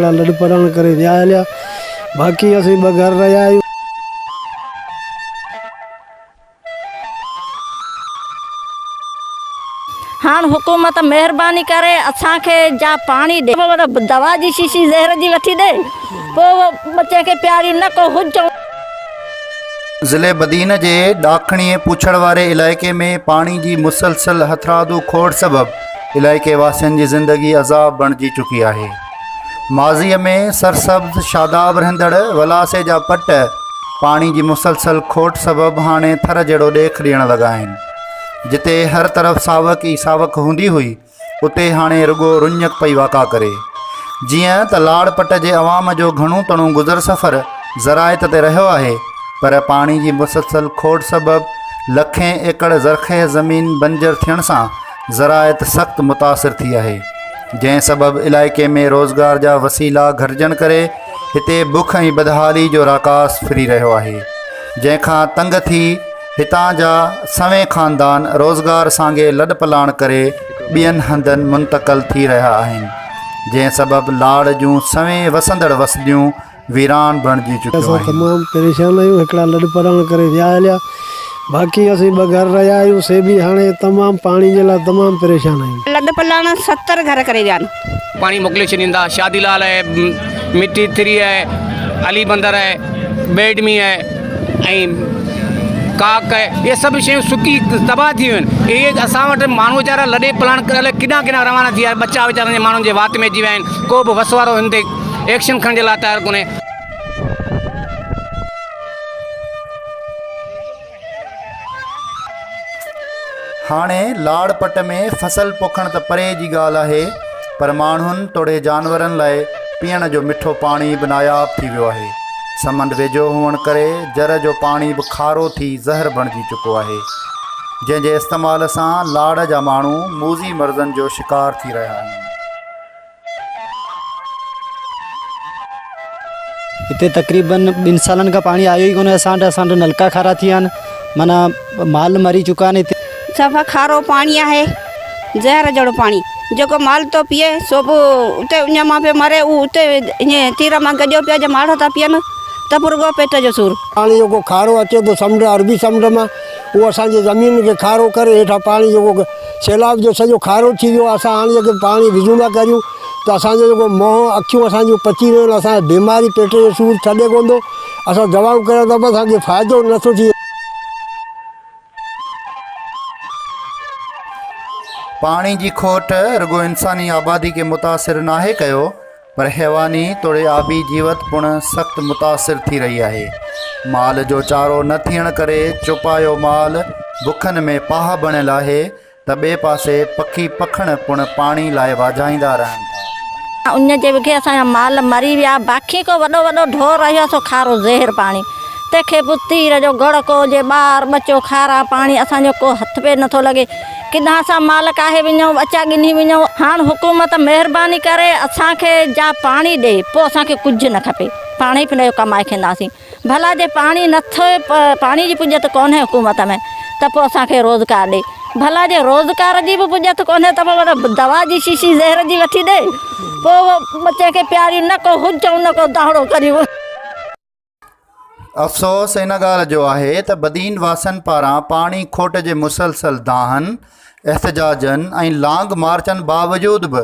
لڏ پلاڻ ڪري ويا هليا باقي اسين ٻه گهر رهيا آهيون. هاڻ حڪومت مهرباني ڪري اسان کي جا پاڻي ڏي دوا جي شيشي زهر جي وٺي ڏي پوء ٻچن کي پياريون نه ڪو هجون. ضلعي بدين جي ڏاکڻي پوڇڙ واري علائقي ۾ پاڻي جي مسلسل هٿرادو کوٽ سبب علائقي واسين جي زندگي عذاب بڻجي چڪي آهي. ماضي ۾ سرسبز شاداب رهندڙ ولاسي جا پٽ پاڻي جي مسلسل کوٽ سبب هاڻي ٿر جهڙو ڏيک ڏيڻ لڳا آهن. جتي هر طرف ساوڪ ئي ساوڪ هوندي هئي، اتي هاڻي رڳو رڃڪ پئي واڪا ڪري. جيئن ته لاڙ پٽ جي عوام جو گهڻو تڻو گذر سفر زراعت تي رهيو آهي، پر پاڻي جي مسلسل کوٽ سبب لکين ايڪڙ زرخيز زمين بنجر ٿيڻ سان زراعت سخت متاثر ٿي آهي، جنهن سبب علائقي ۾ روزگار جا وسيلا گهٽجڻ ڪري هتي بک ۽ بدحالي جو راڪاس ڦري رهيو آهي، جنهن کان تنگ ٿي هتان جا سوين خاندان روزگار سانگي لڏپلاڻ ڪري ٻين هنڌن منتقل ٿي رهيا آهن، جنهن سبب لاڙ جون سوين وسندڙ وسنديون ويران بڻجي چڪيون اسان آهن. تمام پريشان آهيون هڪڙا لڏ پلاڻ ڪري ويا هليا باقي اسين ٻه گهر رهيا آهيون سي به هاڻي تمام پاڻي جي لاء تمام پريشان آهيون. لڏ پلاڻ 70 گهر ڪري ويا آهن. پاڻي موڪلي ڇڏين ٿا شادي لال آهي مٽي ٿري آهي علي بندر آهي بيڊمي آهي ۽ ڪاڪ آهي اهي سڀ شيون سڪي تباهه ٿي ويون آهن اهي اسان وٽ ماڻهو ويچارا لڏي پلاڻ ڪري الائي ڪيڏانهن ڪيڏانهن روانا ٿي ويا ٻچا ويچارن جي ماڻهن جي وات ۾ اچي ويا آهن ڪو به وس وارو هن تي ايڪشن کڻڻ جي لاء تيار ڪونهي. هاڻي لاڙ پٽ ۾ فصل پوکڻ ته پري جي ڳالهه آهي پر ماڻهن توڙي جانورن لاء پيئڻ جو مٺو پاڻي به ناياب ٿي ويو آهي. سمنڊ ويجهو هئڻ ڪري جر جو پاڻي به کارو ٿي زهر بڻجي چڪو آهي، جنهن جي استعمال سان لاڙ جا ماڻهو موذي مرضن جو شڪار ٿي رهيا آهن. هتي تقريبن ٻن سالن کان پاڻي آيو ئي ڪونهي اسان وٽ اسان وٽ نلڪا کارا ٿي ويا آهن معنيٰ مال مري چڪا آهن هتي. صفا کارو پاڻي آهي زهر جهڙو پاڻي جيڪو مال ٿو پيئي سو به اتي اڃ مان پيو مري اهو اتي ائين تير مان گجو پيا جي ماڙ ٿا پيئن ته به رڳو پيٽ جو سور. پاڻي جيڪو کارو اچي ٿو سمنڊ عربي سمنڊ مان اهو اسان جي زمين کي کارو ڪري هيٺان پاڻي جيڪو سيلاب جو سڄو کارو ٿي ويو آهي اسان هاڻي جيڪي پاڻي وضو ٿا ڪريون ته اسان جو جيڪو منهن اکيون اسان جون پچي ويون آهن اسان کي بيماري پيٽ جو سور ڇڏي ڪونه ٿو اسان دوائون ڪريون ٿا پر اسان کي فائدو نٿو ٿئي. پاڻي جي کوٽ رڳو انساني آبادي کي متاثر ناهي ڪيو پر حيواني توڙي آبي جيوت پڻ سخت متاثر ٿي رهي آهي. مال جو چارو نه ٿيڻ ڪري چوپايو مال بکن ۾ پاهه بڻيل آهي ته ٻئي پاسي پکي پکڻ پڻ پاڻي لاء واجهائيندا رهن ٿا. اڃ جي وگهي اسان جا مال مري ويا، باقي ڪو وڏو وڏو ڍور رهيو سو کارو زهر پاڻي، تنهن کي به تير جو گڙڪو جي ٻار ٻچو کارا پاڻي اسان جو ڪو هٿ پير نٿو لڳي. ڪڏهن اسان مال ڪاهي وڃون، ٻچا ڳنهي وڃون. هاڻ حڪومت مهرباني ڪري اسان کي جا پاڻي ڏي، پوء اسان کي ڪجهه نه کپي. پاڻ ئي پنهنجو ڪمائي کينداسين. ڀلا جي پاڻي نه ٿئي، پاڻي جي پڄت ڪونهي حڪومت ۾ ته پوء اسان کي روزگار ڏي. ڀلا جي روزگار جي به پڄت ڪونهي ته پوء دوا جي شيشي زهر جي وٺي ڏي، پوء ٻچن کي پياريون نه ڪو هجون نه ڪو دانهڙو ڪريون. افسوس ان ڳالهه جو آهي ته بدين واسين پاران پاڻي کوٽ جي مسلسل دانهن، احتجاجن ۽ لانگ مارچن باوجود به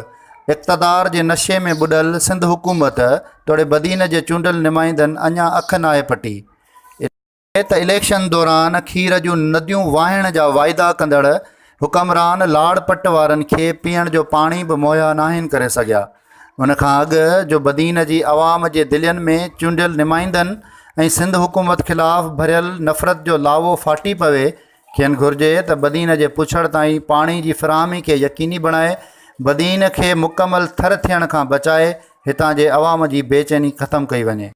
اقتدار جي نشي ۾ ٻڏل سنڌ حڪومت توڙي بدين جي چونڊيل نمائندن اڃا اک ناهي پٽي ته اليڪشن دوران کير جون نديون واهڻ جا واعدا ڪندڙ حڪمران لاڙ پٽ وارن کي پيئڻ جو پاڻي به مهيا ناهن ڪري سگهيا. ان کان اڳ جو بدين جي عوام جي دلين ۾ چونڊيل نمائندن ۽ سنڌ حڪومت خلاف ڀريل نفرت جو لاوو ڦاٽي پوي، کين گهرجي ته بدين جي پڇڙ تائين پاڻي جي فراهمي کي يقيني بڻائي بدين کي مڪمل ٿر ٿيڻ کان بچائي هتان جي عوام جي بيچيني ختم ڪئي وڃي.